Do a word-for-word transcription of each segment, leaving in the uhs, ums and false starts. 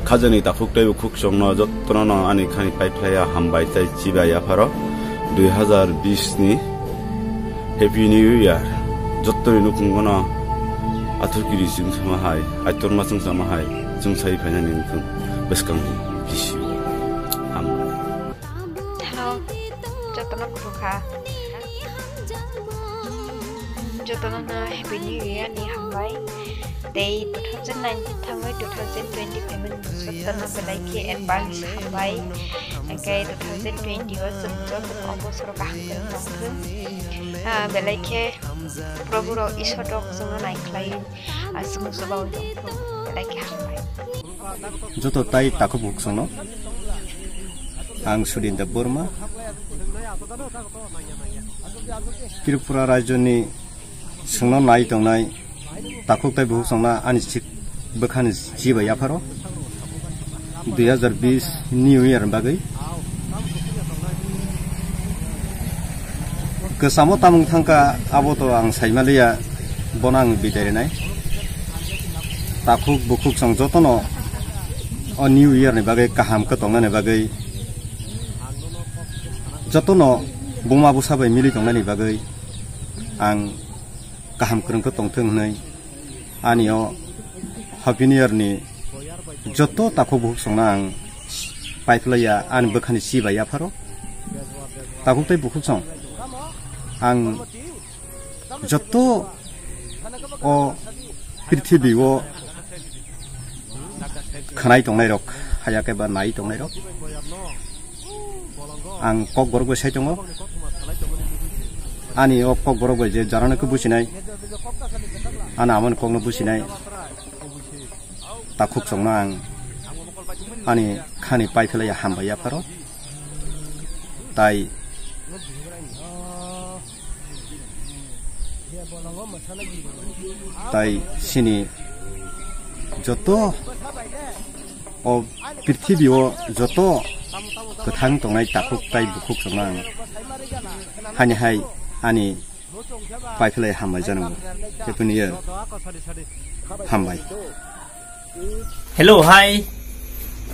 Khajani takhuk tei bukhuk chwngno jotono no ani khani paiphlaiya hambai tei chibai yapharo dui hazar bis ni Happy New Year. Jotoni nukhungo no athukiri chwngsama hai, aitorma chwngsama hai, chwngsai phainani wngkha bwskangni bisio. Hambai. Hello, jotono khulukha. Jotono no Happy New Year ni hambai. Tei two thousand nineteen thangwi two thousand twenty phaimani bosor jotono belai khe advance hambai. Hingkhe two thousand twenty o chwng jotono o bosoro kaham kwrwng tongthwng. Ah, belai khe Probhu rok Isor rok chwngno nai khlai, ah, chwng chubaui tongthwng. Belai khe hambai. Joto tai takhuk bukhuk chwngno ang Sudin Debbarma, Tripura rajyoni chwngno nai tongnai takhuk tei bukhuk chwngno ani chik bwkhani chibai yapharo dui hazar bis New Year ni bagwi. Kwchamo tamung thangkha, abo to ang saimaliya, bono ang bidai rinai. Takhuk bukhuk chwng jotono o New Year ni bagwi kaham khe tongnani bagwi, jotono buma bwsa bai mili tongnani bagwi ang kaham kwrwng khe tongthwng hwnwi ani o Happy New Year ni joto takhuk bukhuk chwngno ang paiphlaiya, ani bwkhani chibai yapharo takhuk tei bukhuk chwng ang joto o prithibi o khwnai tongnai rok, haya khe ba nai tongnai rok, ang kok borok bai sai tongo. Ani o kok borok bai je jarano khe businai, ani amoni kokno businai, takhuk chwngno ang ani khani paiphlaiya hambai yapharo. Tai tai sini joto o prithibi o joto kwthang tongnai takhuk tai bukhuk chwngno ang hani hai ani paiphlai hambai janango. Happy New Year. Hambai. Hello, hi.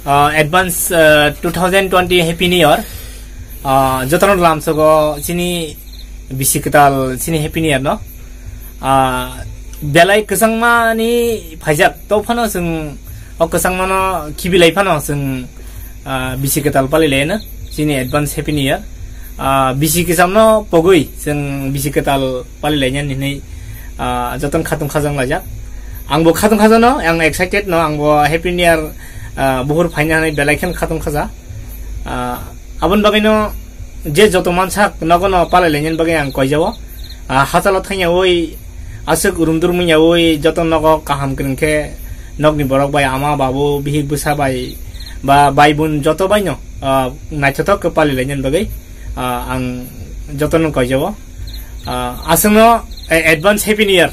Uh, advance, uh, two thousand twenty Happy New Year. Uh, jotono lamsogo chini bisi kwtal chini Happy New Year no. Uh, belai kwchangma ni phaijak to phano chwng o kwchangma no khibilai phano chwng, uh, bisi kwtal palilai no chini advance Happy New Year. Ah, bisi kwcham no pogwi chwng bisi kwtal palilainani hinwi, ah, jotono khatung khajang laijak. Angbo khatung khajano, ang excited no, angbo Happy New Year, ah, buhur phaina hinwi belai khe khatung khaja. Ah, aboni bagwino je joto mansak nogono palilainani bagwi ang koijao. Ah, hachalo thangyawi aswk rumdur mungyawi joto nogo kaham kwrwng khe nokni borok bai ama babu bihik bwsa bai ba bai bun joto baino, ah, naithothok khe palilainani bagwi. Ah, ang jotono koijao. Ah, aswkno, eh, advance Happy New Year.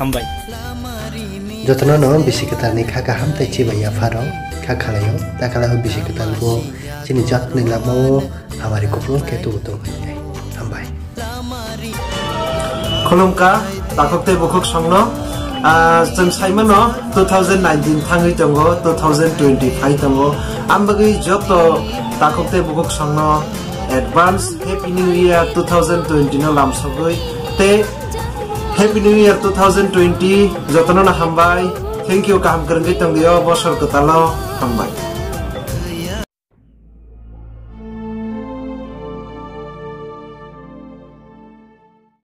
Hambai. Jotono no bisi kwtalni kha kaham tei chibai yapharo kha khalaio. Ta khalai o bisi kwtal bo chini jatni lama o hamari kupulung khe tubu tong. Hambai. Khulumkha, takhuk tei bukhuk songno. Ah, chwng saimano two thousand nineteen thangwi tongo, two thousand twenty phai tongo. Ambagwi joto takhuk tei bukhuk songno advance Happy New Year two thousand twenty no lamsogwi tei Happy New Year two thousand twenty jotono no hambai. Thank you, kaham kwrwngwi tongdio bosor kwtalo, hambai.